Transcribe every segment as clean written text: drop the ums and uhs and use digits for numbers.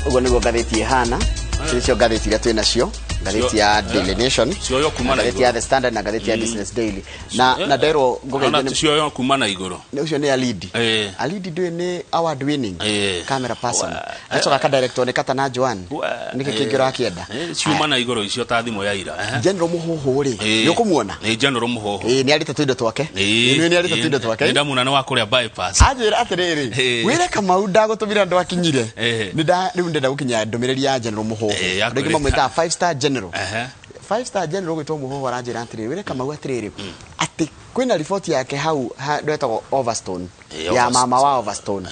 Ũguo nĩguo ngathĩti ĩhana. Ici nĩcio ngathĩti iria twĩ nacio, ngathĩti ya Daily Nation, Cioywo kuma na ngathĩti ya igũrũ. The Standard na ngathĩti ya Business Daily. Na nderwo ngũgeithio Ona cioywo kuma na igũrũ. Nĩ ũcio nĩ Alidi. Alidi ndũĩ nĩ award winning camera person. Acoka akadirectwo nĩ Katana Joan. Nĩkĩ kĩngĩ ũrakĩenda? Ciuma na igũrũ icio ta thimũ ya ira. General Mũhũhũ rĩ, nĩ ũkũmuona? Nĩ General Mũhũhũ. Ĩĩ, nĩ arĩte tũindo twake. Nĩ nĩ arĩte tũindo twake. Nĩ ndamuna nĩ wa kũrĩa bypass. Anjĩra atĩrĩrĩ, wĩre Kamau ndagũtũmire ndwakinyire. Nĩ nda rĩu ndĩrenda gũkinyia ndũmĩrĩri ya General Mũhũhũ. Ya Andũ aingĩ kwĩrĩka. mamwĩtaga five star general. Five star general gwĩtwo Mũhũhũ aranjĩra atĩrĩrĩ, wĩre Kamau atĩrĩrĩ, atĩ kwĩna riboti yake hau handũ hetagwo Overstone, ya Overstone. mama wa Overstone,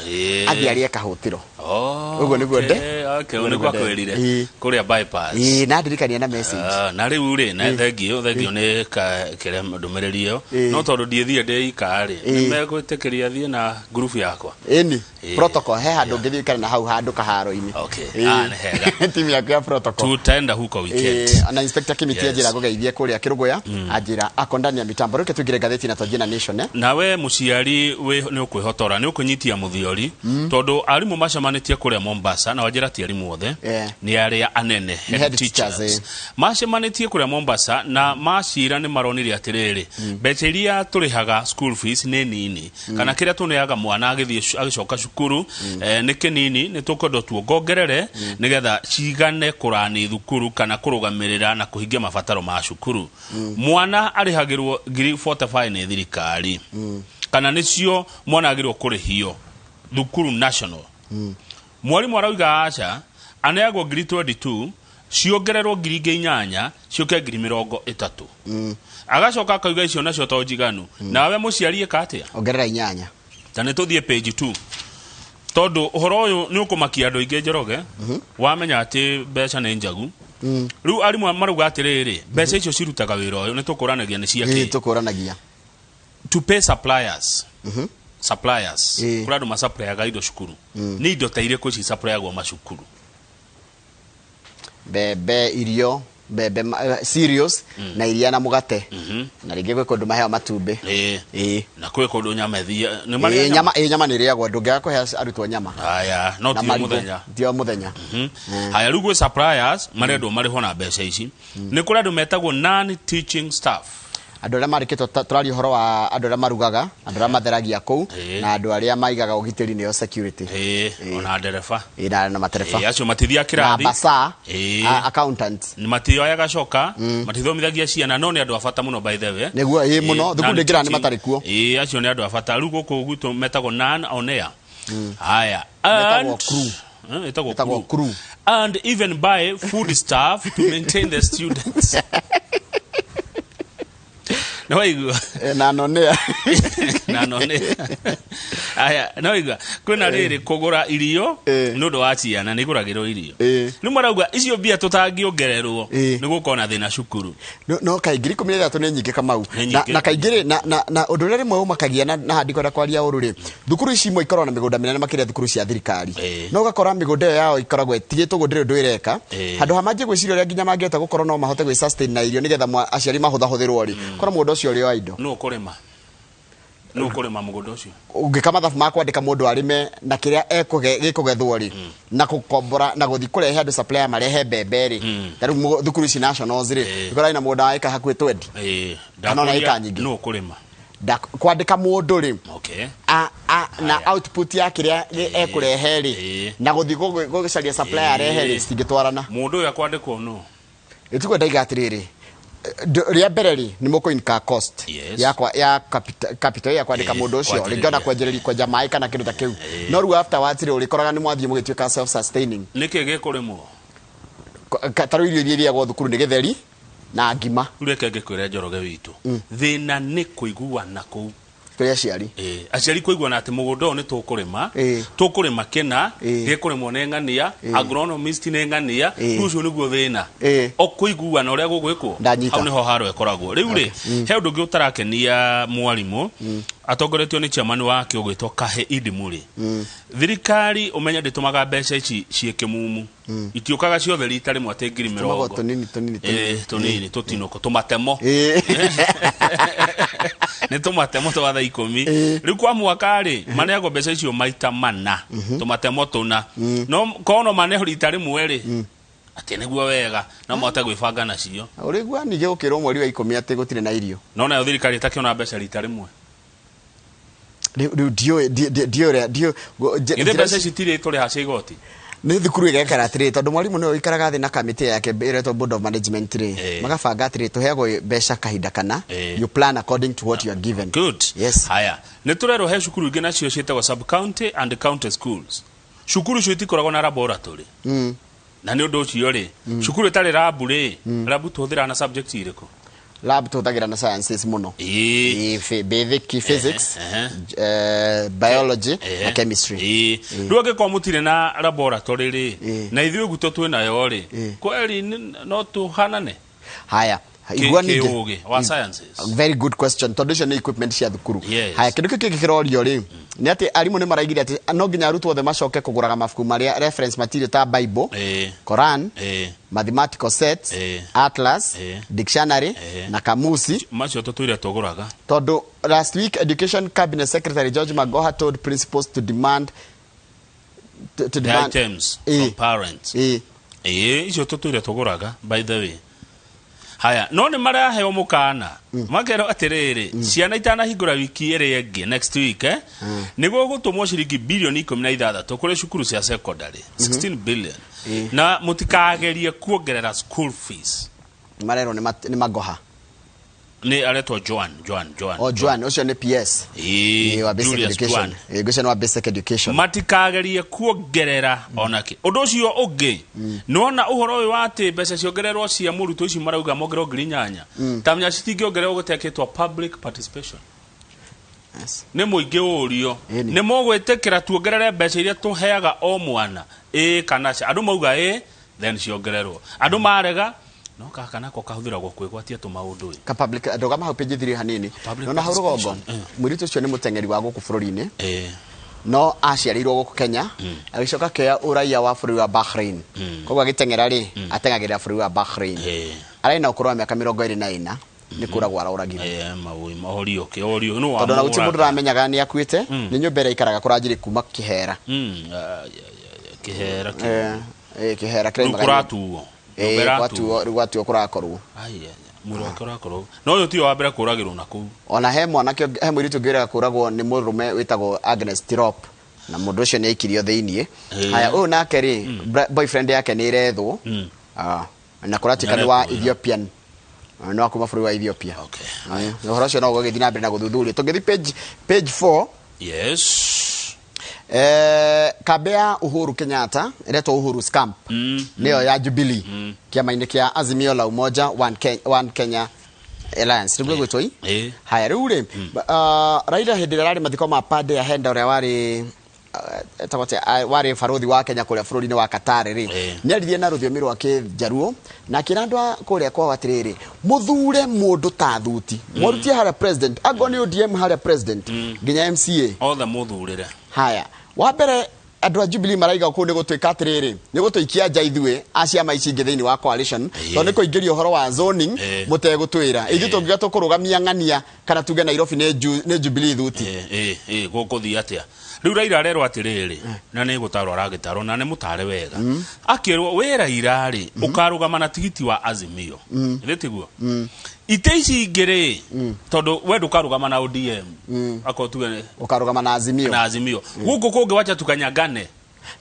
athiĩ arĩe kahũtĩro. Oh, Ũguo nĩguo nde. Okay, Ũguo nĩguo nĩguo nde. akwĩrire kũrĩa bypass. Ĩĩ, na ndirikania na message. Ah, na rĩu rĩ, na thengio thengio nĩ kĩrĩa ndũmĩrĩri ĩyo, no tondũ ndiĩthiĩ ndĩ ika rĩ, nĩ megwĩtĩkĩria thiĩ na ngurubu yakwa? Ĩni. Protocol he handũ ũngĩthiĩ ũikare na hau handũ kaharo-inĩ. Okay. Ah, nĩ hega. Timu yaku ya protocol. Tutaenda huko weekend. Na Inspector Kimiti anjĩra ngũgeithie kũrĩa Kĩrũgũya, anjĩra ako ndani ya mitambo. Reke tũingĩre ngathĩti na twanjie na Nation, eh. Nawe mũciari nĩ ũkwĩhotora, nĩ ũkwĩnyitia mũthiori, tondũ arimũ macemanĩtie kũrĩa Mombasa, na wanjĩra ti arimũ othe, nĩ arĩa anene, Nĩ head head teachers, teachers. Macemanĩtie kũrĩa Mombasa na macira nĩ maronire atĩrĩrĩ, mbeca iria tũrĩhaga school fees nĩ nini, kana kĩrĩa tũneaga mwana agĩthiĩ agĩcoka cukuru nĩ kĩnini, nĩ tũkwenda tuongongerere nĩgetha cigane kũrani thukuru kana kũrũgamĩrĩra na kũhingia mabataro ma cukuru. Mwana arĩhagĩrwo ngiri 45 nĩ thirikari, kana nĩcio mwana agĩrĩirwo kũrĩhio thukuru national. Mwarimũ arauga aca, aneagwo ngiri 22, ciongererwo ngiri ingĩ inyanya, ciũke ngiri 30. Agacoka akauga icio nacio to njiganu. Nawe mũciari ĩka atĩa? Ongerera inyanya. Ta nĩ tũthiĩ page 2, tondũ ũhoro ũyũ nĩ ũkũmakia andũ aingĩ, Njoroge. Wamenya atĩ mbeca nĩ njagu. Rĩu arimũ marauga atĩrĩrĩ, mbeca icio cirutaga wĩra ũyũ, nĩ tũkũranagia nĩ cia kĩ? Tũkũranagia. To pay suppliers. Suppliers. Kũrĩ andũ masupplyaga indo cukuru. Nĩ indo ta irĩkũ ici suppliagwo macukuru? Mbembe, irio, mbembe, cereals na iria na mũgate, na rĩngĩ gwĩ kũndũ maheo matumbĩ. Na kwĩ kũndũ nyama ĩthia nĩ marĩa nyama, nyama nĩ ĩrĩagwo, ndũngĩaga kũhe arutwo nyama. Haya, no Na ti o marigũ. mũthenya. Ti o mũthenya. Haya, rĩu gwĩ suppliers marendwo marĩhwo na mbeca ici. Nĩ kũrĩ andũ metagwo non teaching staff. Andũ arĩa marĩkĩtwo, tũraria ũhoro wa andũ arĩa marugaga, andũ arĩa matheragia kũu, na andũ arĩa maigaga ũgitĩri, nĩo security. Ona ndereba. Na matereba. Acio matithiaga na kĩrathi. Basa, accountants. Matioyaga coka, matithomithagia ciana, no nĩ andũ a bata mũno, by the way. Nĩguo, ĩĩ, mũno. Thukuru ndĩngĩra nĩ non-teaching. Matarĩ kuo. Ĩĩ, acio nĩ andũ a bata. Rĩu gũkũ gwitũ metagwo non on air. Haya. Metagwo crew. Ĩtagwo Ĩtagwo crew. Crew. And even buy food stuff to maintain the students. Nĩ waigua? Na nonea. Na none aya, no waigua kwĩna rĩrĩ kũgũra irio nĩ ũndũ wa ciana, nĩ igũragĩrwo irio. Rĩu marauga icio mbia tũtangĩongererwo, nĩ gũkorwo na thĩna cukuru. No kaĩ 13,000 nĩ nyingĩ, Kamau? Nĩ Na, nyingĩ. na kaingĩ rĩ, na ũndũ ũrĩa rĩmwe ũmakagia, na handikwenda kwaria ũru rĩ, thukuru ici imwe ikoragwo na mĩgũnda mĩnene makĩria thukuru cia thirikari, no ũgakora mĩgũnda ĩyo yao ĩkoragwo ĩtigĩtwo ũguo, ndĩrĩ ũndũ ĩreka. Handũ ha manjie gwĩciria ũrĩa nginya mangĩhota gũkorwo no mahote gwĩ sustain na irio nĩgetha aciari mahũthahũthĩrwo rĩ, kora mũgũnda ũcio ũrĩ o idle. Nũ ũkũrĩma mũgũnda ũcio? Ũngĩka mathabu ma kwandĩka mũndũ arĩme na kĩrĩa gĩkũgethwo rĩ, na gũkombora na gũthiĩ kũrehe andũ supplier marehe mbembe rĩ, ta rĩu thukuru ici nationals rĩ, ikora ina mũgũnda wa ĩka hakuhĩ 20 kana ona Ndakũria, ĩka nyingĩ. Nũ ũkũrĩma? Kwandĩka mũndũ rĩ, na Haya. output ya kĩrĩa ekũrehe rĩ, na gũthiĩ gũcaria supplier arehe rĩ, citingĩtwarana. Mũndũ ũyũ akwandĩkwo nũ? Ĩtiguo ndaiga atĩrĩrĩ, rĩa mbere rĩ, nĩ mũkũ incur cost yakwa ya capital ya kwandĩka mũndũ ũcio, rĩngĩ ona kwanjĩrĩria. Kwenjereria kwenja maĩ kana kĩndũ ta kĩu, no rĩu afterwards rĩ, ũrĩkoraga nĩ mwathiĩ mũgĩtuĩka self sustaining. Nĩkĩ gĩkũrĩmwo? Ta rĩu irio iria irĩagwo thukuru nĩ gĩtheri na ngima. Rĩu reke ngĩkwĩre, Njoroge witũ, thĩna nĩ kũiguana kũu kũrĩ aciari. Aciari kũiguana atĩ mũgũnda ũyũ nĩ tũkũrĩma, tũkũrĩma kĩna, gĩkũrĩmwo nĩ ng'ania, agronomist nĩ ng'ania. Rĩu ũcio nĩguo thĩna, o kũiguana ũrĩa gũgwĩkwo. Ndanyita. Hau nĩho haro ĩkoragwo. Rĩu rĩ, he ũndũ ũngĩ ũtarakenia mwarimũ. Atongoretio nĩ chairman wake ũgwĩtwo Kahe Idi Muri. Thirikari ũmenye ndĩtũmaga mbeca ici ciĩ kĩmumu, itiũkaga ciothe rita rĩmwe atĩ ngiri Tũmagwo mĩrongo. Tũnini tũnini tũnini. Tũnini tũtinũko tũmatemo. Nĩ tũmatemo twa thaa 10. Rĩu kwa mwaka rĩ, maneagwo mbeca icio maita mana, tũmatemo tũna. No korwo no maneo rita rĩmwe rĩ, atĩ nĩguo wega no mahote gwĩbanga nacio. Ũrĩgua ningĩ gũkĩrwo mweri wa 10 atĩ gũtirĩ na irio. No nayo thirikari ĩtakĩona mbeca rita rĩmwe. Rĩu ndiũĩ ndiũĩ ũrĩa ndiũĩ Githĩ njĩra mbeca ici. Ici tirĩ tũrĩha cia igoti. Nĩ thukuru ĩgekara atĩrĩ, tondũ mwarimũ nĩwe ũikaraga thĩ na kamĩtĩ yake ĩretwo board of management rĩ, magabanga atĩrĩ, tũheagwo mbeca kahinda kana. You plan according to what you are given. Good. Yes. Haya, nĩ tũrerwo he cukuru ingĩ nacio ciĩtagwo sub county and county schools. Cukuru icio itikoragwo na laboratory. Na nĩ ũndũ ũcio rĩ, cukuru ĩtarĩ lab rĩ, lab tũhũthĩraga na subject irĩkũ? Lab tũhũthagĩra na sciences mũno. Basic physics, biology na chemistry. Rĩu angĩkorwo mũtirĩ na laboratory rĩ, na ithuĩ gwitũ twĩ nayo rĩ, kweri no tũhanane Haya, igua ningĩ. Kĩũgĩ wa sciences. Very good question, tondũ icio nĩ equipment cia thukuru. Haya, kĩndũ kĩu kĩngĩ kĩrorio rĩ, nĩ atĩ arimũ nĩ maraigire atĩ no nginya arutwo othe macoke kũgũraga mabuku marĩa reference material ta Bible, Koran, mathematical sets, atlas, dictionary na kamusi. Macio tũtũire tũgũraga. Tondũ last week education cabinet secretary George Magoha told principals to demand to The demand items from parents. Ĩĩ, icio tũtũire tũgũraga, by the way. Haya, no nĩ maraheo mũkana, makerwo atĩrĩrĩ, ciana itanahingũra wiki ĩrĩa ĩngĩ, next week, nĩguo gũtũmwo ciringi bilioni 16 kũrĩ cukuru cia secondary, 16 billion, na mũtikagerie kuongerera school fees. Marerwo nĩ Magoha. Nĩ aretwo Joan Joan Joan. O Joan ũcio nĩ PS. Wa basic Julius education. Joan. Ũcio nĩ wa basic education. Matikagerie kuongerera onake. Ũndũ ũcio ũngĩ, nĩwona ũhoro ũyũ wa atĩ mbeca ciongererwo cia mũrutwo ici marauga mongererwo 8,000, tamenya citingĩongererwo gũtekĩtwo public participation. Nĩ mũingĩ ũrio, nĩ mũgwĩtĩkĩra tuongerere mbeca iria tũheaga o mwana, ĩĩ kana ca? Andũ mauga ĩĩ, then ciongererwo. Andũ marega, no kaka nako kahũthĩragwo kwĩgwatia tũmaũndũ ĩ. Ka public ndũgama hau page 3 hanini. Public Nona hau rũgongo, participation. Mũirĩtu ũcio nĩ mũteng'eri wa gũkũ bũrũri-inĩ, no aciarĩirwo gũkũ Kenya, agĩcoka akĩoya ũraiya wa bũrũri wa Bahrain. Koguo agĩteng'era rĩ, ateng'agĩrĩra bũrũri wa Bahrain. Arĩ na ũkũrũ wa mĩaka 24, nĩ kũragwo araũragirwo. Mawũi orio kĩ orio nũ? Tondũ ona gũtirĩ mũndũ Wamũraga. ũramenyaga nĩ akuĩte. Nĩ nyũmba ĩrĩa aikaraga kũranjĩrĩ kuma kĩhera. Kĩhera kĩ? Kĩhera Rĩu kĩraimaga. kũratuo. Nyũmba ĩratuo. Gwatuo, rĩu gwatuo kũrakorwo. Ai, ai, ai, mwĩrĩ wake ũrakorwo no ũyũ tiwe wa mbere kũragĩrwo na kũu. Ona he mwanake he mũirĩtu ũngĩ ũrega kũragwo nĩ mũrũme wĩtagwo Agnes Tirop, na mũndũ ũcio nĩ aikirio thĩiniĩ. Haya, ũyũ nake rĩ, boyfriend yake nĩ ĩrethwo. Ah, na kũratuĩka nĩ wa Nĩaretwo, Ethiopian. Ah, nĩ wa kuma bũrũri wa Ethiopia. Haya, ũhoro ũcio no ũgũgĩthiĩ na mbere na gũthuthurio. Tũngĩthiĩ page 4. Kambĩ ya Uhuru Kenyatta ĩretwo Uhuru Scamp, nĩyo ya Jubilee, kĩama-inĩ kĩa Azimio la Umoja One Kenya Alliance nĩguo ĩgwĩtwo i. Haya, rĩu rĩ, Raila hĩndĩ ĩrĩa ararĩ mathiko ma Pande ya Henda ũrĩa warĩ etagwo atĩa, warĩ barothi wa Kenya kũrĩa bũrũri-inĩ wa Qatar rĩ, nĩ aririe na rũthiomi rwa Kĩnjaruo na akĩra andũ a kũrĩa kwao atĩrĩrĩ, mũthure mũndũ ta thuti, mũrutie harĩa president, angorwo nĩ ODM harĩa president nginya MCA, othe mũthurĩre. Haya, wa mbere andũ a Jubilee maraiga kũu nĩ gũtuĩka atĩrĩrĩ, nĩ gũtũikia nja ithuĩ a ciama ici ingĩ thĩinĩ wa coalition, tondũ nĩ kũingĩria ũhoro wa zoning mũtegũtwĩra. Ithuĩ tũngiuga tũkũrũgamia ng'ania kana tuge Nairobi nĩ Jubilee thuti. Ĩ gũkũthiĩ atĩa rĩu? Raila arerwo atĩrĩrĩ, na nĩ gũtarwo aragĩtarwo na nĩ mũtare wega, akĩrwo wĩ Raila rĩ, ũkarũgama na tigiti wa Azimio, ithĩ tiguo? Ite ici ingĩ rĩ, tondũ we ndũkarũgama na ODM, akorwo tuge Ũkarũgama na Azimio. Na Azimio gũkũ kũngĩ, wacha tukanyangane.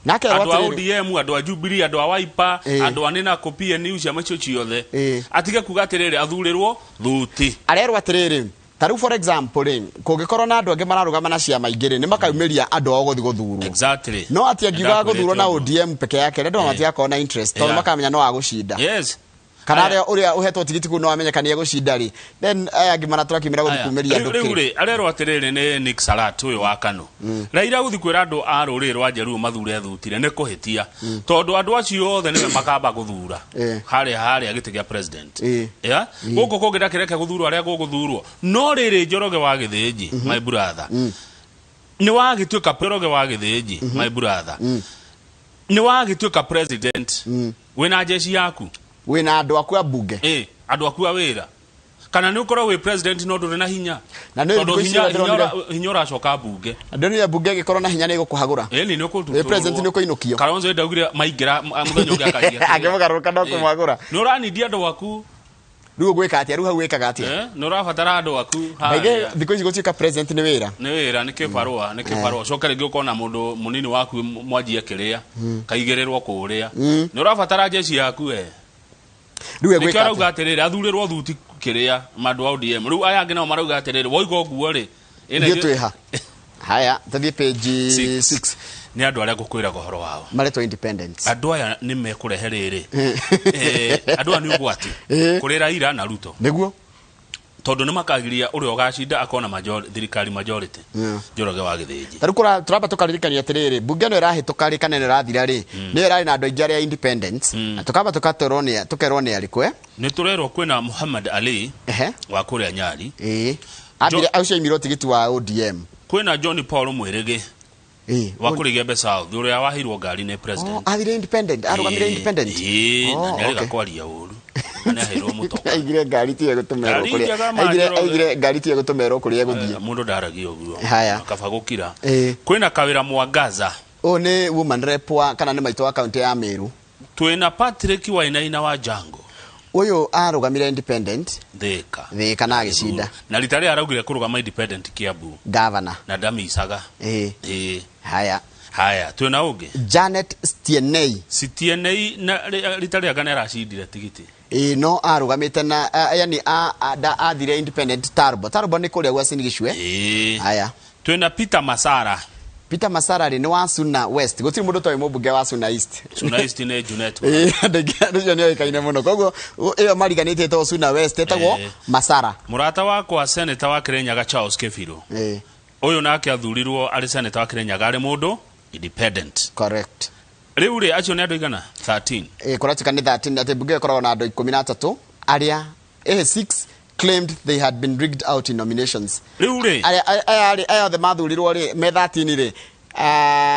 Nake andũ a atĩrĩrĩ, ODM, andũ a Jubilee, andũ a Wiper, andũ a Nĩnako PNU, ciama icio ciothe, atige kuga atĩrĩrĩ, athurĩrwo thuti. Arerwo atĩrĩrĩ, ta rĩu for example rĩ, kũngĩkorwo na andũ angĩ mararũgama na ciama ingĩ rĩ, nĩ makaumĩria andũ ao gũthiĩ gũthurwo. No atĩ angiuga Ndakwĩrĩte gũthurwo na ũguo. ODM peke yake, andũ matigakorwo na interest tondũ makamenya no agũcinda. Yes. Kana Aya. arĩa ũrĩa ũhetwo tigiti kũu no amenye kana nĩegũcinda rĩ, then aya angĩ maratũrakiumĩra gũthiĩ Aya, kumĩria rĩu andũ rĩu kĩ. rĩ arerwo atĩrĩrĩ nĩ Nick Salat ũyũ wa Kanu. Raila gũthiĩ kwĩra andũ a rũrĩrĩ rwa Jaluo mathure thutire nĩ kũhĩtia, tondũ andũ acio othe nĩwe makamba gũthura harĩa harĩa gĩtĩ kĩa president. Yeah? Gũkũ kũngĩ ndakĩreke gũthurwo arĩa gũgũthurwo. No rĩrĩ, Njoroge wa Gĩthĩnji, my brother, nĩ wagĩtuĩka Njoroge wa Gĩthĩnji, my brother, nĩ wagĩtuĩka president wĩna jeshi yaku, wĩna andũ aku a bunge, andũ aku a wĩra, kana nĩ ũkorwo wĩ president no ndũrĩ na hinya. Na nĩ Tondũ thikũ ici hinya, ũrĩa hinya, ndĩronire- hinya ũracoka mbunge. Ndĩronire bunge ĩgĩkorwo na hinya nĩ ĩgũkũhagũra. Ĩni nĩ ũkũrutwo. Ĩ, president nĩ ũkũinũkio. Kalonzo ndaugire maingĩra mũthenya ũngĩ akaria. Akĩmũgarũrũka no kũmwagũra. Nĩ ũranindia andũ aku. Rĩu ũgwĩka atĩa? Rĩu hau wĩkaga atĩa? Nĩ ũrabatara andũ aku Maige harĩa. thikũ ici gũtuĩka president nĩ wĩra. Nĩ wĩra, nĩ kĩbarũa, nĩ kĩbarũa. Ũcoke rĩngĩ ũkona mũndũ mũnini waku mwanjie kĩrĩa kaigĩrĩrwo kũrĩa. Nĩ ũrabatara jeshi yaku we. Rĩu Nĩkĩo egwĩka arauga atĩa? atĩrĩrĩ athurĩrwo thuti kĩrĩa mandũ a ODM. Rĩu aya angĩ nao marauga atĩrĩrĩ woiga ũguo rĩ, ĩna Ithuĩ twĩha haya, tũthiĩ page Six. 6. Nĩ andũ arĩa ngũkwĩraga ũhoro wao. Maretwo independents. Andũ aya nĩ mekũrehe rĩrĩ, andũ aya nĩ ũgwati kũrĩ Raila na Ruto, Nĩguo. Tondũ nĩ makagiria ũrĩa ũgacinda akona thirikari majority. Njoroge wa Gĩthĩnji. Ta rĩu tũramba tũkaririkania atĩrĩrĩ, mbunge ĩno ĩrahĩtũka rĩ, kana ĩno ĩrathira rĩ, nĩyo ĩrarĩ na andũ aingĩ arĩa independents, na tũkamba tũkatwerwo nĩ tũkerwo nĩ arĩkũ, eh? Nĩ tũrerwo kwĩna Muhammad Ali wa kũrĩa Nyari. Ĩĩ, ambire ũcio aimirwo tigiti wa ODM. Kwĩna John Paul Mwĩrĩgĩ wa kũrĩa Gembe South, ũrĩa waheirwo ngari nĩ president. Oh, athire independent, arũgamire independent. Ĩĩ, na Oh, nĩ arĩga okay. kwaria ũru na nĩ aheirwo mũtoka. Aigire ngari tiye gũtũmerwo Ngari kũrĩa njega ma aigire Njoroge. aigire ngari tiye gũtũmerwo kũrĩa egũthiĩ. Mũndũ ndaragia ũguo. Haya. Kaba gũkira. Kwĩna Kawĩra Mwangaza. Ũyũ nĩ woman rep wa kana nĩ maitũ wa kaunti ya Meru. Twĩna Patrick Wainaina wa Jango. Ũyũ arũgamire independent. Thika. Thika na agĩcinda. Na rita rĩrĩa araugire kũrũgama independent Kiambu. Governor. Na ndamicaga. Ĩĩ. Haya. Haya, twĩna ũngĩ. Janet Stienei. Stienei na rita rĩrĩa nĩ aracindire tigiti. Ĩĩ, no arũgamĩte na yani athire independent Tarbo. Tarbo nĩ kũrĩa gwa Uasin Gishu, eh? Ĩĩ. Haya. Twĩna Peter Masara. Peter Masara rĩ nĩ wa Suna West. Gũtirĩ mũndũ ũtoĩ mũmbunge wa Suna East. Suna East nĩ Junet. Ĩĩ, andũ aingĩ andũ acio nĩ oĩkaine mũno, koguo ĩyo mariganĩtie ĩtagwo Suna West, ĩtagwo Masara. Mũrata wakwa senator wa Kirinyaga Charles Kĩbirũ. Ũyũ nake athurirwo arĩ senator wa Kirinyaga arĩ mũndũ independent. Correct. Rĩu rĩ, acio nĩ andũ igana 13. Ĩĩ, kũratuĩka nĩ 13, atĩ mbunge ĩkoragwo na andũ 13 arĩa 6 claimed they had been rigged out in nominations. Rĩu rĩ, aya aya rĩ, aya othe mathurirwo rĩ me 13 rĩ,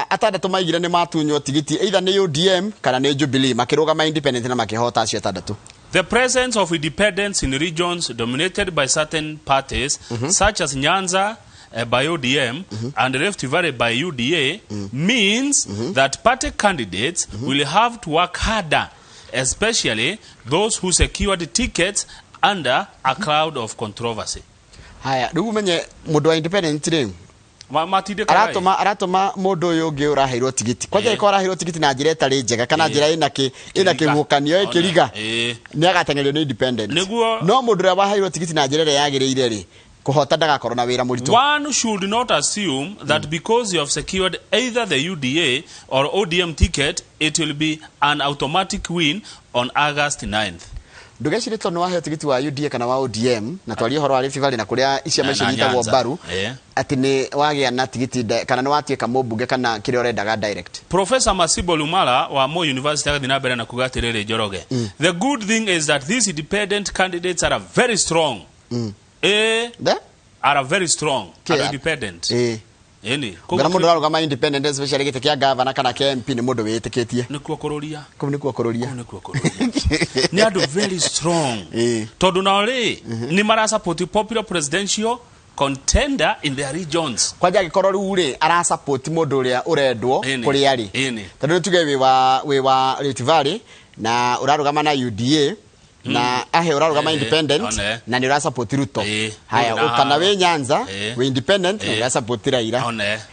atandatũ maigire nĩ matunywo tigiti either nĩ ODM kana nĩ Jubilee, makĩrũgama independent na makĩhota acio atandatũ. The presence of independents in regions dominated by certain parties, such as Nyanza by ODM and Rift Valley by UDA, means that party candidates will have to work harder, especially those who secured tickets under a cloud of controversy. Haya, rĩu ũmenye mũndũ wa independent rĩ, Matindĩkaga ĩ. aratũma mũndũ ũyũ ũngĩ ũraheirwo tigiti kwanja, ĩkorwo araheirwo tigiti na njĩra ĩtarĩ njega kana njĩra ĩna kĩ ĩna Kĩriga. kĩguũkanio, One. ĩkĩriga, nĩ agateng'erio nĩ independent. Nĩguo. No mũndũ ũrĩa waheirwo tigiti na njĩra ĩrĩa yagĩrĩire rĩ, kũhota ndagakorwo na wĩra mũritũ. One should not assume that because you have secured either the UDA or ODM ticket, it will be an automatic win on August 9th. Ndũgecirie tondũ nĩ waheo tigiti wa UDA kana wa ODM, na twarie ũhoro wa Rift Valley na kũrĩa ciama icio Na inyitagwo Nyanza. mbaru, atĩ nĩ wagĩa na tigiti kana nĩ watuĩka mũmbunge kana kĩrĩa ũrendaga direct. Professor Masibo Lumala wa Moi University agathiĩ na mbere na kuga atĩrĩrĩ, Njoroge, the good thing is that these independent candidates are very strong. The? Are very strong. Kĩa? Are independent. Ĩni. Ngana mũndũ ũrarũgama independent, especially gĩtĩ kĩa gavana kana kĩa MP, nĩ mũndũ wĩtĩkĩtie. Nĩkuo kũrũria. Kũu nĩkuo kũrũria. Kũu nĩkuo kũrũria. Nĩ andũ very strong. Tondũ nao rĩ, nĩ marasupport popular presidential contender in their regions. Kwanja angĩkorwo rĩu rĩ arasupport mũndũ ũrĩa ũrendwo kũrĩa rĩ, tondũ tuge wĩ wa Rift Valley na ũrarũgama na UDA na ahe ũrarũgama independent na nĩ ũrasupport Ruto. Haya, Ũrĩ na kana wĩ Nyanza, wĩ independent na ũrasupport Raila.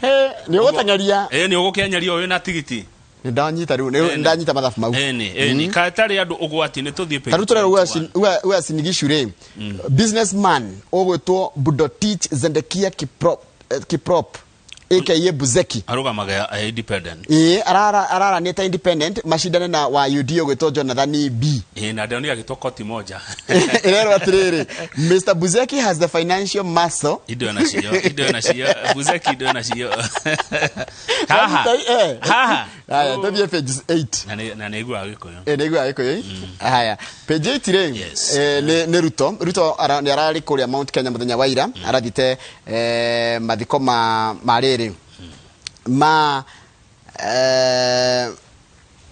He, nĩ ũgũteng'eria. Ĩ, nĩ ũgũkĩenyeria ũyũ na tigiti. Nĩ ndanyita rĩu, nĩ ndanyita mathabu mau. Ĩni, katarĩ andũ ũgwati, nĩ tũthiĩ page Ta rĩu tũrerwo 21. Uasin Gishu rĩ, businessman ũgwĩtwo Budotich Zendekia Kiprop, Kiprop Aka Buzeki. Arũgamaga independent. Ĩĩ, araranĩte independent macindane na wa UD ũgwĩtwo Jonathan B. Ĩĩ, na ndĩronire agĩtwo koti moja. Ĩrerwo atĩrĩrĩ, Mr Buzeki has the financial muscle. Indo nacio, indo nacio, Buzeki indo nacio haha. Haha. Haya, tũthiĩ page 8. Na nĩ iguaga Gĩkũyũ. Ĩ, nĩ iguaga Gĩkũyũ. Haya, page 8 rĩ. Yes. Nĩ Ruto nĩ ararĩ kũrĩa Mount Kenya mũthenya wa ira, arathiĩte mathiko ma rĩrĩ ma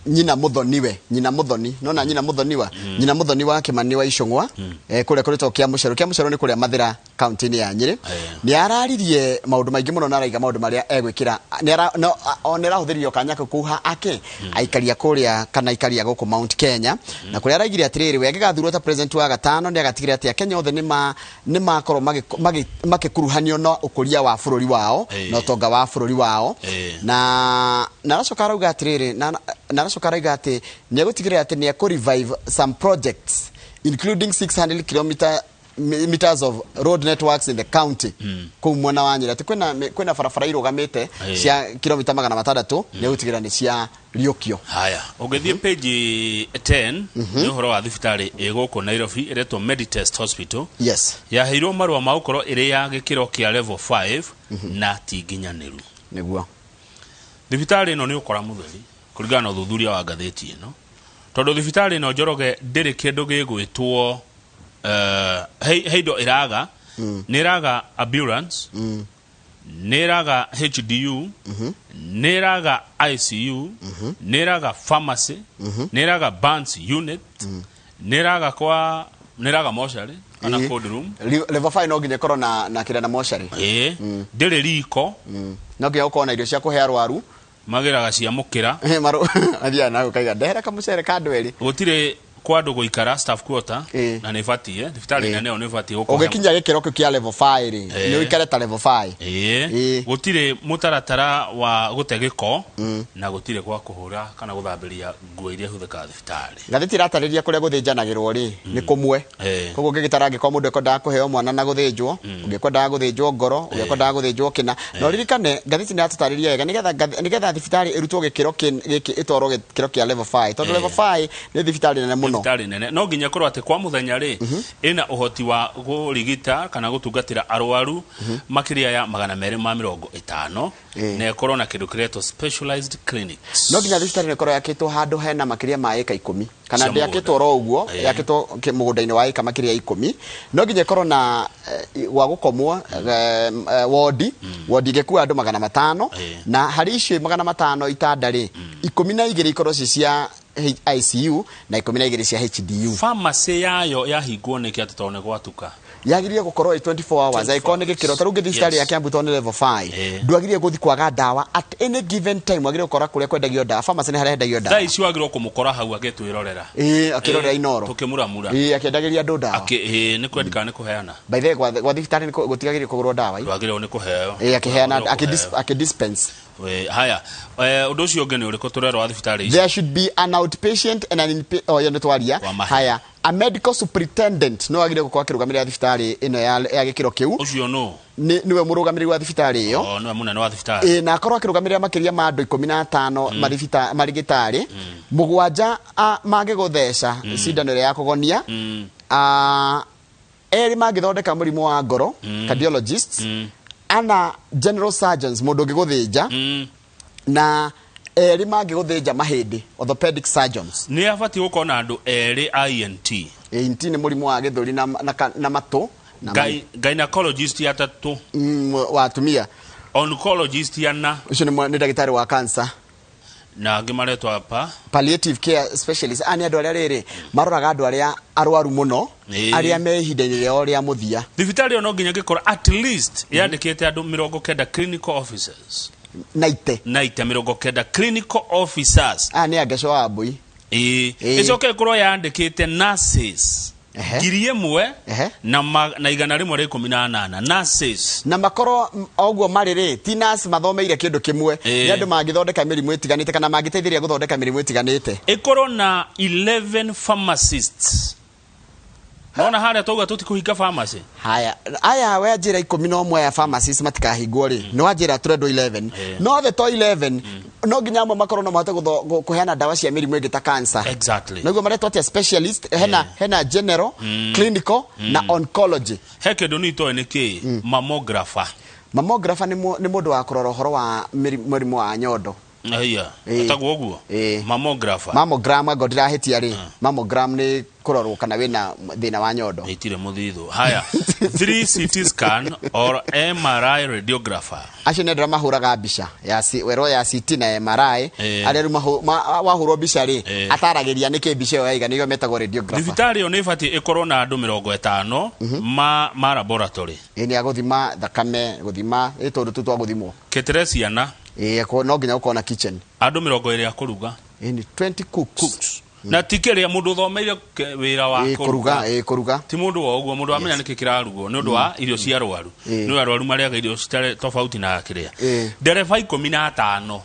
nyina muthoniwe, nyina muthoni, nona nyina muthoniwa, nyina muthoni wa Kimani wa Icũng'wa, kũrĩa kũrĩtwo Kĩa Mũcero. Kĩa Mũcero nĩ kũrĩa Mathĩra kaunti-inĩ ya Nyĩrĩ. Nĩ araririe maũndũ maingĩ mũno na araiga maũndũ marĩa egwĩkĩra. Nĩ ara, no, o nĩ arahũthĩrire kanya kau kũha ake aikaria kũrĩa kana aikaria gũkũ Mount Kenya, na kũrĩa araigire atĩrĩrĩ, we angĩgathurwo ta president wa gatano nĩ agatigĩrĩra atĩ Akenya othe nĩ makorwo makĩkuruhanio na ũkũria wa bũrũri wao na ũtonga wa bũrũri wao. Na aracoka arauga atĩrĩrĩ, na aracoka arauga atĩ nĩ egũtigĩrĩra atĩ nĩ ekũ revive some projects including 600 kilometer meters of road networks in the county. Kũu mwena wa Nyĩrĩ atĩ kwĩna barabara irũgamĩte cia kilomita 600, nĩ egũtigĩrĩra nĩ cia riũkio. Haya, ũngĩthiĩ page 10, nĩ ũhoro wa thibitarĩ ĩ gũkũ Nairobi ĩretwo Meditest Hospital. Yes. Yaheirwo marũa ma gũkorwo ĩrĩ ya gĩkĩro kĩa level 5 na ti nginyanĩru. Nĩguo. Thibitarĩ ĩno nĩ ũkora mũtheri kũringana na ũthuthuria wa ngathĩti ĩno, tondũ thibitarĩ ĩno Njoroge ndĩrĩ kĩndũ gĩgwĩtwo he indo ĩraga, nĩ ĩraga ambulance, nĩ ĩraga HDU, nĩ ĩraga ICU, nĩ ĩraga pharmacy, nĩ ĩraga burns unit, nĩ ĩraga kwa, nĩ ĩraga mortuary kana cold room. Level 5 no nginya ĩkorwo na kĩrĩa na mortuary. Ĩĩ, ndĩrĩ riko. No nginya gũkorwo na irio cia kũhe arwaru. Magĩraga cia mũkĩra. Mathiaga na gũkaiga ndehera kamũcere ka andũ erĩ. Gũtirĩ kwa andũ gũikara staff quarter, na nĩ ĩbatiĩ, thibitarĩ nene ĩyo nĩ ĩbatiĩ gũkorwo. Ũgĩkinya gĩkĩro kĩu kĩa level 5 rĩ, nĩ ũikare ta level 5. Gũtirĩ mũtaratara wa gũte gĩko, na gũtirĩ gwa kũhũra kana gũthambĩria nguo iria ihũthĩkaga thibitarĩ. Ngathĩti ĩratarĩria kũrĩa gũthĩnjanagĩrwo rĩ, nĩ kũmwe. Koguo ũngĩgĩtara angĩkorwo mũndũ ekwendaga kũheo mwana na gũthĩnjwo, ũngĩkwendaga gũthĩnjwo ngoro, ũngĩkwendaga gũthĩnjwo kĩna. Na ũririkane ngathĩti nĩ yatũtarĩria wega nĩgetha thibitarĩ ĩrutwo gĩkĩro gĩkĩ ĩtwarwo gĩkĩro kĩa level 5, tondũ level 5 nĩ thibitarĩ nene mũno. Thibitarĩ nene. No nginya ĩkorwo atĩ kwa mũthenya rĩ, ĩna ũhoti wa kũrigita kana gũtungatĩra arwaru makĩria ya 250, na ĩkorwo na kĩndũ kĩretwo specialized clinics. No nginya thibitarĩ ĩkorwo yakĩtwo handũ hena makĩria ma ĩka 10, kana Cia ndĩakĩtwo mũgũnda. oro ũguo, yakĩtwo mũgũnda-inĩ wa ĩka makĩria ya 10. No nginya ĩkorwo na gwa gũkomwo, wodi, wodi ĩngĩkua andũ 500, na harĩ icio 500 itanda rĩ, 12 ikorwo ci cia ICU na 12 cia HDU. Pharmacy yayo yahingwo nĩkĩ atĩ tondũ nĩ gwatuka? Yagĩrĩire gũkorwo ĩ 24 hours, 24 angĩkorwo nĩ gĩkĩro, ta rĩu ũngĩthiĩ thibitarĩ ya Kiambu tondũ nĩ level 5, ndwagĩrĩire gũthiĩ kwaga ndawa at any given time, wagĩrĩire gũkora kũrĩa kwendagio ndawa, pharmacy nĩ harĩa hendagio ndawa. Thaa ici wagĩrĩirwo kũmũkora hau agĩtwĩrorera. Ĩĩ, akĩrorera Inooro. Tũkĩmũramura. Ĩĩ, akĩendagĩria andũ ndawa. Ĩĩ, nĩ kwendeka nĩ kũheana. By the way, gwa thibitarĩ nĩ gũtigagĩrĩire kũgũrwo ndawa, ĩ. Ndwagĩrĩirwo nĩ kũheo. Ĩĩ, akĩheana, Ndwagĩrĩirwo kũheo. akĩdispense. We, haya, ũndũ ũcio ũngĩ nĩ ũrĩkũ tũrerwo wa thibitarĩ ici? There should be an outpatient and an inpatient. Oh, ĩyo nĩ twaria. Kwa mahinda. Haya, a medical superintendent no agĩrĩire gũkorwo akĩrũgamĩrĩra thibitarĩ ĩno ya gĩkĩro kĩu. Ũcio nũ? Nĩwe mũrũgamĩrĩri wa thibitarĩ ĩyo. Oh, nĩwe mũnene wa thibitarĩ. Ĩĩ, na akorwo akĩrũgamĩrĩra makĩria ma andũ 15 marigĩtarĩ, 7 mangĩgũtheca cindano ĩrĩa ya kũgonia. Erĩ mangĩthondeka mũrimũ wa ngoro, cardiologists, ana general surgeons, mũndũ ũngĩgũthĩnja, na erĩ mangĩgũthĩnja mahĩndĩ, orthopedic surgeons. Nĩ abatiĩ gũkorwo na andũ erĩ a ENT. ENT nĩ mũrimũ wa gĩthũri na matũ, na Gynecologist atatũ. Wa atumia. Oncologist ana. Ũcio nĩ ndagĩtarĩ wa cancer. Na angĩ maretwo apa. Palliative care specialist. Aya nĩ andũ arĩa rĩrĩ maroraga andũ arĩa arwaru mũno, arĩa me ihinda-inĩ rĩao rĩa mũthia. Thibitarĩ ĩyo no nginya ĩngĩkorwo at least yandĩkĩte andũ 90 clinical officers. Na ite. Na ite 90 clinical officers. Aya nĩ angeco wa mbui. Ĩcoke ĩkorwo yandĩkĩte nurses. 1,000 na 118 nurses. Na makorwo oguo marĩ rĩ, ti nurse mathomeire kĩndũ kĩmwe. Nĩ andũ mangĩthondeka mĩrimũ ĩtiganĩte kana mangĩteithĩrĩria gũthondeka mĩrimũ ĩtiganĩte. Ĩkorwo na 11 pharmacists. Nona harĩa twauga tũtikũhinga pharmacy. Haya, aya we njĩra 11 ya pharmacies matikahingwo rĩ, nĩ wanjĩra tũrendwo 11. No the to 11 no nginya amwe makorwo no mahote kũheana ndawa cia mĩrimũ ĩngĩ ta cancer. Nĩguo maretwo atĩa specialist, hena general, clinical na oncology. He kĩndũ niĩ itoĩ nĩ kĩĩ? Mammographer. Mammographer nĩ mũndũ wa kũrora ũhoro wa mũrimũ wa nyondo. Aya, etagwo ũguo? Mammographer. Mammogram, angorwo ndirahĩtia rĩ, mammogram nĩ kũrorwo kana wĩna thĩna wa nyondo. Ĩtirĩ mũthithũ. Haya, 3 CT scan or MRI radiographer. Acio nĩ andũ arĩa mahũraga mbica ya werwo ya CT na MRI. Arĩa rĩu wahũrwo mbica rĩ, ataragĩria nĩkĩ mbica ĩyo yaiga, nĩyo metagwo radiographer. Thibitarĩ ĩyo nĩ ĩbatiĩ ĩkorwo na andũ 50 ma laboratory. Ĩ, nĩ ya gũthima thakame, gũthima, ĩ tondũ tu twa gũthimwo. Ketere ciana. Ĩ, no nginya gũkorwo na kitchen. Andũ 20 a kũruga. Ĩ, nĩ 20 cooks. Cooks. Na ti kĩrĩa mũndũ ũthomeire wĩra wa Ĩ, kũruga. kũruga, ĩ, kũruga. Ti mũndũ wa ũguo, mũndũ amenya nĩkĩ kĩrarugwo nĩ ũndũ wa irio cia arwaru. Nĩ arwaru marĩaga irio citarĩ tofauti na kĩrĩa. Ndereba 15.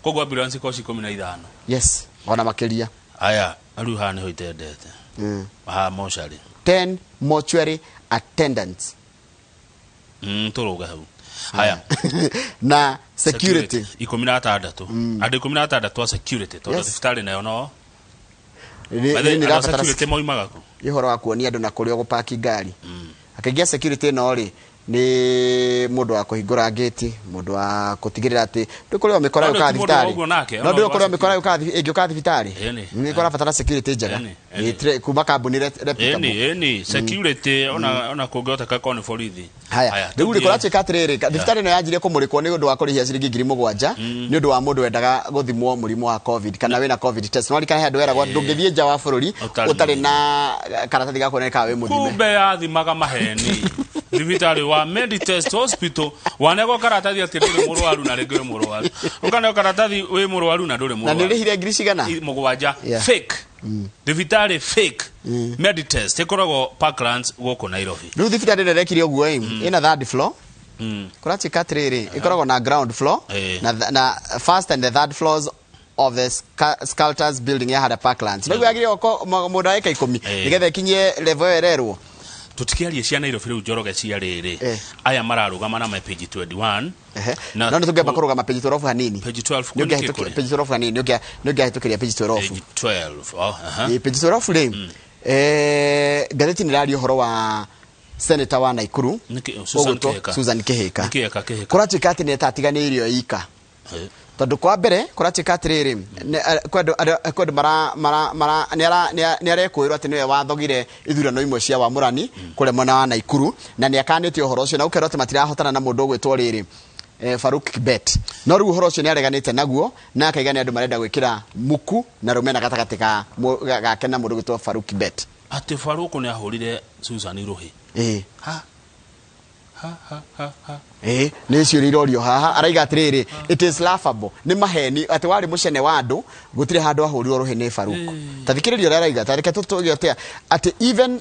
Koguo ambulance ikorwo ci 15. Yes, ona makĩria. Aya, rĩu haha nĩho itendete. Haha mocarĩ. 10 mortuary attendants. Tũrũge hau. Haya. Na security. 16. Andũ 16 a security, tondũ thibitarĩ nayo no. Nĩ By the way, nĩ andũ a ĩrabatara security moimaga kũ? Nĩ ũhoro wa kuonia andũ na kũrĩa ũgũpaki ngari. Akĩingĩa security ĩno rĩ, nĩ mũndũ wa kũhingũra ngĩti, mũndũ wa gũtigĩrĩra atĩ ndũĩ kũrĩa mĩkora No, yũkaga ti mũndũ wa thibitarĩ. ũguo nake, No, ona ndũĩ wa kũrĩa mĩkora security. yũkaga ĩngĩũka thibitarĩ. Nĩ kũrabatara security njega. Ĩ, kuma kambuni reputable. Ĩni, security, ona kũngĩhoteka korwo nĩ borithi. Haya, Haya, rĩu rĩ, tũthiĩ. kũratuĩka atĩrĩrĩ, thibitarĩ ĩno yanjirie kũmũrĩkwo nĩ ũndũ wa kũrĩhia ciringi ngiri mũgwanja nĩ ũndũ wa mũndũ wendaga gũthimwo mũrimũ wa COVID kana wĩna COVID test. No ririkana he andũ weragwo ndũngĩthiĩ nja wa bũrũri Ũtarĩ ũtarĩ na karatathi ga kuonania kana wĩ mũthime. Kumbe yathimaga maheni. Thibitarĩ wa Meditest Hospital wanegwo karatathi atĩ ndũrĩ mũrwaru na rĩngĩ wĩ mũrwaru. Ũkaneo karatathi wĩ mũrwaru na ndũrĩ Na nĩ mũrwaru. ũrĩhire ngiri cigana? 7. Fake. Thibitarĩ fake. Meditest ĩkoragwo Parklands gũkũ Nairobi. Rĩu thibitarĩ ĩno ĩrekire ũguo ĩ, ĩna third floor. Kũratuĩka atĩrĩrĩ, ĩkoragwo na ground floor na first and the third floors of the Sculptors building ya harĩa Parklands. Rĩu yagĩrĩirwo gũkorwo mũndũ areka 10 nĩgetha ĩkinye level ĩyo ĩrerwo. Tũtikĩarie cia Nairobi rĩu Njoroge cia rĩrĩ. Aya mararũgama na me page 21. Na No nĩ tũngĩamba kũrũgama page 12 hanini. Page 12 Nĩ kwĩ nĩkĩ ũngĩahĩtũkĩria kũrĩ? page 12 hanini, nĩ ũngĩahĩtũkĩria page 12. Page 12. Oh, aha. Ĩ, page 12 rĩ, ngathĩti nĩ ĩraria ũhoro wa senator wa Nakuru, Nĩkĩ, Susan ũgwĩtwo Kĩhĩka. Susan Kĩhĩka. Nĩkĩ eka Kĩhĩka? Kũratuĩka atĩ nĩ etatiganĩirio ika. Tondũ kwa mbere kũratuĩka atĩrĩrĩ, kwĩ andũ, andũ, kwĩ andũ mara, mara, mara, nĩ ara, nĩ a, nĩ arekũĩrwo atĩ nĩwe wathogire ithurano imwe cia wamũrani kũrĩa mwena wa Nakuru, na nĩ akanĩte ũhoro ũcio na ũkerwo atĩ matirahotana na mũndũ ũgwĩtwo rĩrĩ, Faruk Kibet. No rĩu ũhoro ũcio nĩ areganĩte naguo na akaiga nĩ andũ marenda gwĩkĩra muku na rũmena gatagatĩ gake na mũndũ ũgwĩtwo Faruk Kibet. Atĩ Faruk nĩ ahũrire Susan rũhĩ. Ha. Ha, ha, ha, ha. Nĩ ciũria irorio haha. Araiga atĩrĩrĩ, it is laughable. Nĩ maheni atĩ warĩ mũcene wa andũ, gũtirĩ handũ ahũrirwo rũhĩ nĩ Faruk. Ta thikĩrĩria ũrĩa araiga, ta reke tũtũge atĩa atĩ even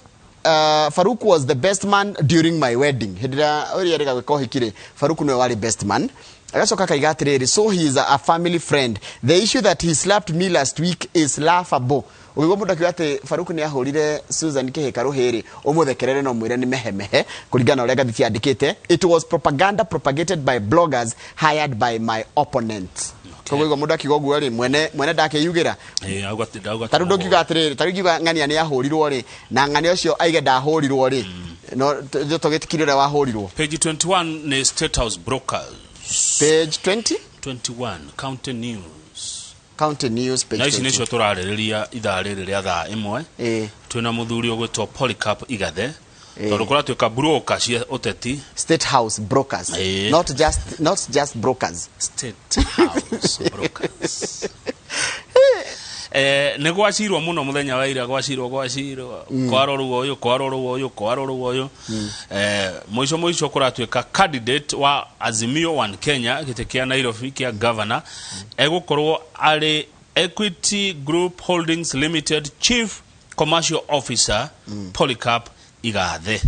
Faruk was the best man during my wedding. Hĩndĩ ĩrĩa ũrĩa erĩga gwĩka ũhiki rĩ, Faruk nĩwe warĩ best man. Agacoka akaiga atĩrĩrĩ, so he is a family friend. The issue that he slapped me last week is laughable. Ũkĩigua mũndũ akiuga atĩ Faruk nĩ ahũrire Susan Kĩhĩka rũhĩ rĩ, ũmũthekerere na ũmwĩre nĩ mehemehe kũringana na ũrĩa ngathĩti yandĩkĩte. It was propaganda propagated by bloggers hired by my opponents. Koguo igua mũndũ akiuga ũguo rĩ, mwene ndakĩyugĩra. Auga atĩ ndauga Ta rĩu atĩ ndũngiuga atĩrĩrĩ, ta rĩu ingiuga ng'ania nĩ ahũrirwo rĩ, na ng'ania ũcio aige ndahũrirwo rĩ, no tũgĩtikirie ũrĩa wahũrirwo. Page 21 nĩ State House Brokers. Page 20? 21, County News. County News page Na ici twenty. nĩcio tũrarĩrĩria ithaa rĩrĩ rĩa thaa ĩmwe. Twĩna mũthuri ũgwĩtwo Polycarp Igathe. Tondũ kũratuĩka broker cia ũteti. State House Brokers. Not just brokers. State House Brokers. Nĩ gwacirwo mũno mũthenya wa ira, gwacirwo, gwacirwo. Kwarorwo ũyũ, kwarorwo ũyũ, kwarorwo ũyũ. Mũico mũico kũratuĩka candidate wa Azimio One Kenya gĩtĩ kĩa Nairobi kĩa governor egũkorwo arĩ Equity Group Holdings Limited Chief Commercial Officer Polycarp Igathe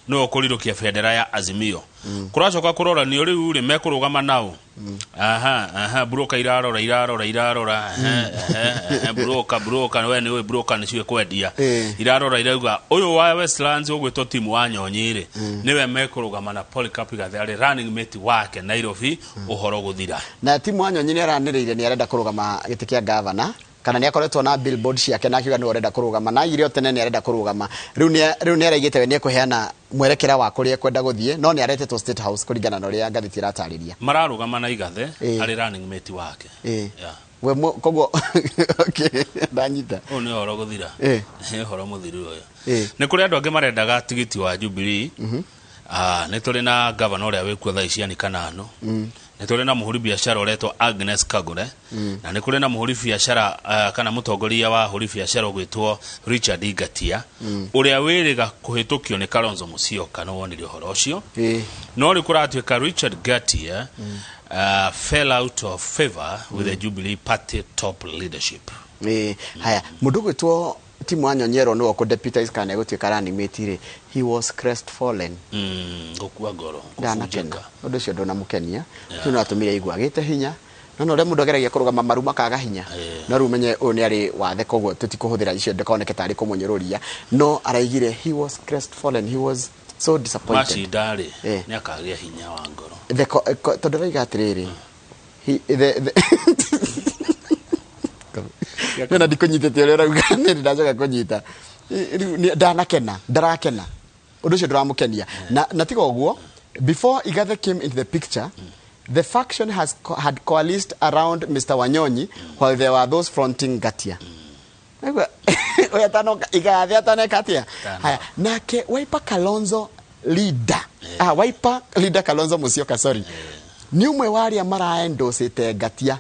nĩwe ũkũrirũkia bendera ya Azimio. Kũracoka kũroranio rĩu rĩ mekũrũgama nao. Aha, aha, broker irarora irarora irarora, ehe, ehe, ehe, broker broker, we nĩũĩ broker nĩcio kwendia. Irarora irauga ũyũ wa Westlands ũgwĩtwo Timu wa Nyonyi rĩ nĩwe mekũrũgama na Polycarp Igathe arĩ running mate wake Nairobi, ũhoro gũthira. Na Timu wa Nyonyi nĩ aranĩrĩire nĩ arenda kũrũgama gĩtĩ kĩa gavana, kana nĩ akoretwo na billboard ciake na akiuga nĩwe ũrenda kũrũgama, na aigire o tene nĩ arenda kũrũgama. Rĩu nĩ araigĩte we nĩ ekũheana mwerekera wa kũrĩa ekwenda gũthiĩ, no nĩ aretetwo State House kũringana na ũrĩa ngathĩti ĩratarĩria. Mararũgama na Igathe arĩ running mate wake. Yeah. We koguo okay, ndanyita. Ũyũ nĩ ũhoro gũthira. Nĩ ũhoro mũthiru ũyũ. Nĩ kũrĩ andũ angĩ marendaga tigiti wa Jubilee. Nĩ tũrĩ na gavana ũrĩa wĩkuo thaa ici Anne Kananu. Nĩ tũrĩ na mũhũri biacara ũretwo Agnes Kagure. Na nĩ kũrĩ na mũhũri biacara kana mũtongoria wa ahũri biacara ũgwĩtwo Richard Ngatia, ũrĩa wĩrĩga kũhĩtũkio nĩ Kalonzo Musyoka. Nĩ wonire ũhoro ũcio? No rĩu kũratuĩka Richard Ngatia fell out of favor with the Jubilee Party top leadership. Haya, mũndũ ũgwĩtwo Timu wa Nyonyi erwo nĩwe ũkũ-deputize kana egũtuĩka running mate rĩ, he was crestfallen. Gũkua ngoro, ndanakena. Kũbunjĩka. Ũndũ ũcio ndũnamũkenia, ũcio nĩ watũmire aigue agĩte hinya. No ũrĩa mũndũ ageragia kũrũgama maru makaga hinya. No rĩu menye ũyũ nĩ arĩ wathe, koguo tũtikũhũthĩra icio ndĩkoneke tarĩ kũmũnyũrũria, no araigire he was crestfallen, he was so disappointed. Macinda rĩ nĩ akagĩa hinya wa ngoro. Tondũ araiga atĩrĩrĩ, nĩ ndikũnyitĩte ũrĩa ũrauga, nĩ ndacoka kũnyita. Rĩu ndanakena, ndarakena, ũndũ ũcio ndũramũkenia. Na tiga ũguo, before Igathe came into the picture, the faction had coalesced around Mr. Wanyonyi, while there were those fronting Ngatia. Ũyũ atanoka Igathe ataneka atĩa? Haya, nake Wiper Kalonzo leader, Wiper leader Kalonzo Musyoka, sorry, nĩ ũmwe wa arĩa maraendocĩte Ngatia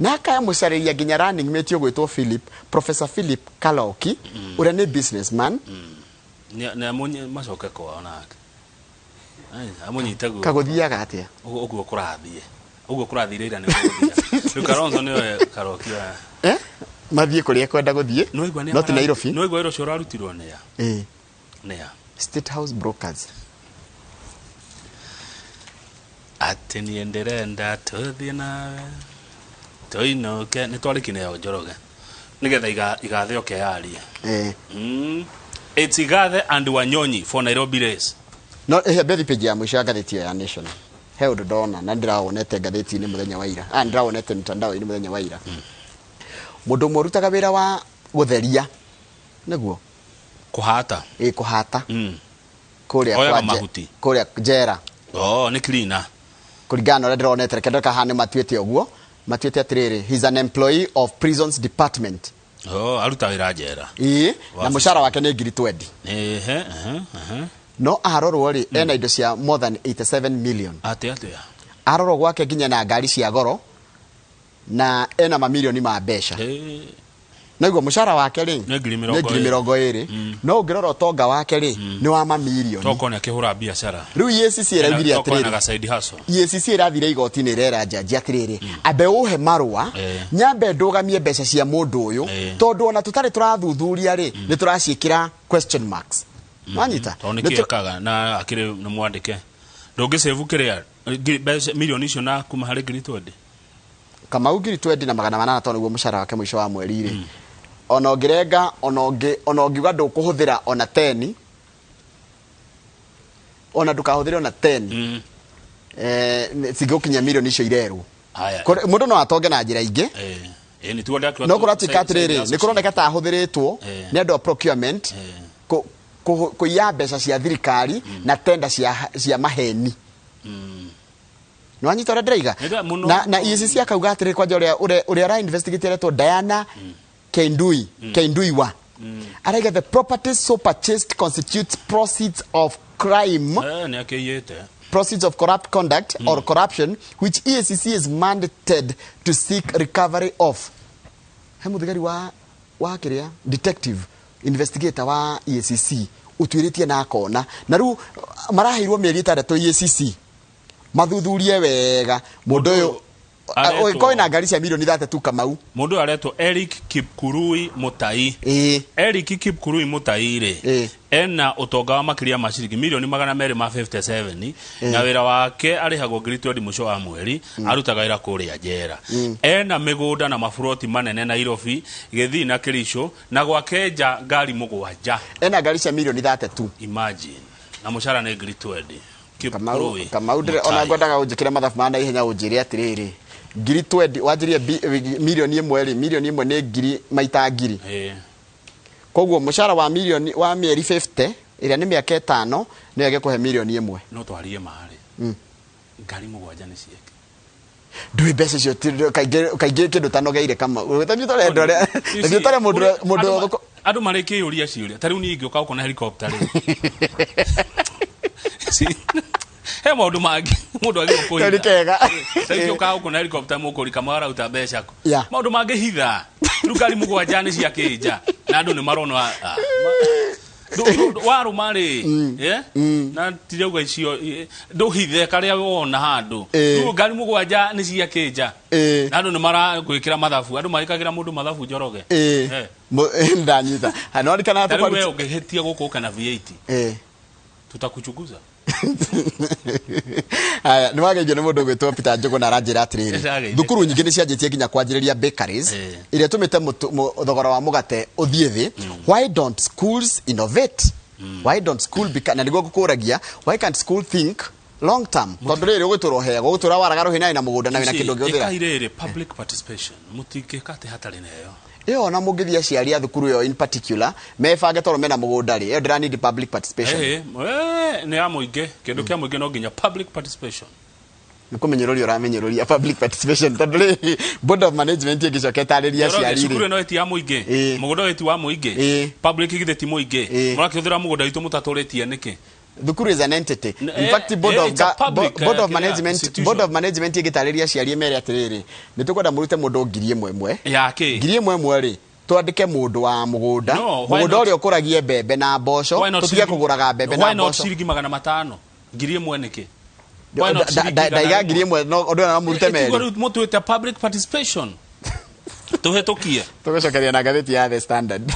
na akamũcarĩria nginya running mate ũgwĩtwo Philip, Professor Philip Kaloki, ũrĩa nĩ businessman. Nĩ macoke kwao nake. Ai, amũnyite guoko. Kagũthiaga atĩa? Ũguo kũrathiĩ. Ũguo kũrathire ira nĩ gũgũthiĩ. Rĩu Kalonzo nĩwe Karoki wa Mathiĩ kũrĩa ekwenda gũthiĩ. Nĩwaigua nĩ No ti Nairobi. Nĩwaigua wĩra ũcio ũrarutirwo nĩ a? Nĩ a? State House Brokers. Atĩ niĩ ndĩrenda tũthiĩ nawe tũinũke, nĩ twarĩki nayo Njoroge nĩgetha Igathe oke yarie. It's Igathe and Wanyonyi for Nairobi race. No bethi page ya mũico ya ngathĩti ĩyo ya Nation, he ũndũ ndona na ndĩrawonete ngathĩti-inĩ mũthenya wa ira, ndĩrawonete mtandao-inĩ mũthenya wa ira. Mũndũ ũmwe ũrutaga wĩra wa gũtheria, nĩguo kũhata, kũhata kũrĩa Oyaga kwa mahuti. Kũrĩa njera. Oh, nĩ cleaner. Kũringana na ũrĩa ndĩronete, reke ndoka haha nĩ matuĩte ũguo, matuĩte atĩrĩrĩ, he's an employee of prisons department. Oh, aruta wĩra njera. Na mũcara wake nĩ ngiri twendi. Ehe, ehe, ehe. No arorwo rĩ, ena indo cia more than 87 million. Atĩ atĩa? Arorwo gwake nginya na ngari cia goro na ena mamirioni ma mbeca. Naiguo mũcara wake rĩ, Nĩ ngiri nĩ mĩrongo ngiri ĩrĩ. mĩrongo ĩrĩ. No ũngĩrora ũtonga wake rĩ, nĩ wa mamirioni. Tokorwo nĩ akĩhũra biacara. Rĩu EACC ĩraugire Tokorwo atĩrĩrĩ, ena ga side hustle. EACC ĩrathire igoti-inĩ ĩrera njanji atĩrĩrĩ, ambe ũhe marũa, nyambe ndũgamie mbeca cia mũndũ ũyũ, tondũ ona tũtarĩ tũrathuthuria rĩ, nĩ tũraciĩkĩra question marks. Wanyita? Tondũ nĩ Nĩ kĩĩ ekaga na akĩrĩ nĩ mwandĩke. Ndũngĩsave kĩrĩa, mbeca milioni icio na kuma harĩ ngiri twendi. Kamau ngiri twendi na magana manana tondũ nĩguo mũcara wake mũico wa mweri rĩ. Ona ũngĩrenga, ona ũngiuga ndũkũhũthĩra ona 10, ona ndũkahũthĩre ona 10, cingĩgũkinyia milioni icio irerwo. Haya. Mũndũ no atonge na njĩra ingĩ. Nĩ tuo ndakiuga No tu kũratuĩka atĩrĩrĩ, side nĩ hustle kũroneka ciake. ta ahũthĩrĩtwo nĩ andũ a procurement kũiya mbeca cia thirikari na tenda cia maheni. Nĩ wanyita ũrĩa ndĩraiga? Nĩ ndĩra- mũno. Na EACC akauga atĩrĩrĩ, kwanja ũrĩa ara investigate aretwo Diana Kendui wa. Araiga the properties so purchased constitutes proceeds of crime. Nĩ akĩiyĩte. Proceeds of corrupt conduct or corruption, which EACC is mandated to seek recovery of. He mũthigari wa kĩrĩa detective investigator wa EACC ũtuĩrĩtie na akona, na rĩu maraheirwo mĩeri ĩtandatũ EACC mathuthurie wega mũndũ ũyũ. Aretwo- Ũngĩkorwo wĩna ngari cia mirioni 32, Kamau. Mũndũ ũyũ aretwo Eric Kipkurui Mutai. Eric Kipkurui Mutai rĩ, ena ũtonga wa makĩria ma ciringi mirioni 257, na wĩra wake arĩhagwo 20,000 mũico wa mweri. Arutaga wĩra kũrĩa njera. Ena mĩgũnda na maburoti manene Nairobi, Gĩthii na Kericho, na gwake nja ngari 7. Ena ngari cia mirioni 32. Imagine, na mũcara nĩ 20,000. Kamau. Kipkurui Kamau, ndĩre ona Mutai. ngwendaga ũnjĩkĩre mathabu ma naihenya, ũnjĩre atĩrĩrĩ, 20,000 wanjĩrie mirioni 1 rĩ, mirioni 1 nĩ ngiri maita ngiri. Koguo mũcara wa mirioni wa mĩeri 50, ĩrĩa nĩ mĩaka 5, nĩyo ĩgĩkũhe mirioni 1. No twarie marĩ ngari 7 nĩ ciake. Ndũĩ mbeca icio kaingĩ kaingĩ kĩndũ tanogeire, Kamau. Tondũ tũrĩ mũndũ mũndũ thũkũ. Andũ marĩ kĩyũria ciũria ta rĩu niĩ ingĩũka gũkũ na helicopter rĩ, he maũndũ mangĩ mũndũ agĩrĩirwo Kau nĩ kũhitha. kega. Rĩu ingĩũka gũkũ na helicopter, mũkũri kama arauta mbeca kũ? Yeah. Maũndũ mangĩ hitha. Rĩu ngari 7 nĩ cia kĩnja na andũ nĩ marona warũma rĩ, na tirauga icio ndũhithe karĩa wona handũ. Rĩu ngari 7 nĩ cia kĩnja na andũ nĩ maragwĩkĩra mathabu, andũ marĩkagĩra mũndũ mathabu, Njoroge. Ndanyita no rikana. Ta rĩu we ũngĩhĩtia gũkũ ũke na V8, tutakuchunguza. Haya, nĩ wageithio nĩ mũndũ ũgwĩtwo Peter Njũgũ na aranjĩra atĩrĩrĩ, Nĩndagĩithĩka. Thukuru nyingĩ nĩ cianjĩtie nginya kwanjĩrĩria bakeries ĩrĩa ĩtũmĩte thogora wa mũgate ũthiĩ thĩ. Why don't schools innovate? Why don't school na nĩguo ngũkũragia, why can't school think long term? Tondũ rĩrĩ ũgũtũra ũheagwo, ũgũtũra waraga rũhĩ na wĩna mũgũnda na wĩna kĩndũ ũngĩhũthĩra. Ĩkai rĩrĩ, public participation, mũtingĩka atĩ hatarĩ na ĩyo. Ĩyo ona mũngĩthiĩ aciari a thukuru ĩyo in particular mebange, tondũ mena mũgũnda rĩ, ĩyo ndĩra need public participation. Nĩ ya mũingĩ, kĩndũ kĩa mũingĩ no nginya public participation. Nĩ kũmenyũrũria ũramenyũrũria public participation, tondũ rĩ board of management ĩngĩcoka ĩtarĩria Njoroge, aciari cukuru rĩ. ĩno ĩti ya mũingĩ? Mũgũnda ũyũ ti wa mũingĩ? Public githĩ ti mũingĩ? Mũrakĩhũthĩra mũgũnda witũ mũtatũrĩtie nĩkĩ? Thukuru is an entity. In fact, board of it's a public, board of kĩrĩa, management, institution. board of management ĩngĩtarĩria aciari ĩmere atĩrĩrĩ, nĩ tũkwenda mũrute mũndũ 1000 ĩmwe. Ya kĩ? 1000 ĩmwe rĩ, twandĩke mũndũ wa mũgũnda, No, why mũgũnda not? ũrĩa ũkũragie mbembe na mboco, Why not tũtige kũgũraga mbembe na why not mboco. ciringi 500? 1000 nĩkĩ? Why not ciringi Ndaiga 100? 1000, no ũndũ ũyũ no mũrute Tiguo merĩ. rĩu mũtuĩte public participation tũhĩtũkie. Tũgũcokeria na ngathĩti ya The Standard.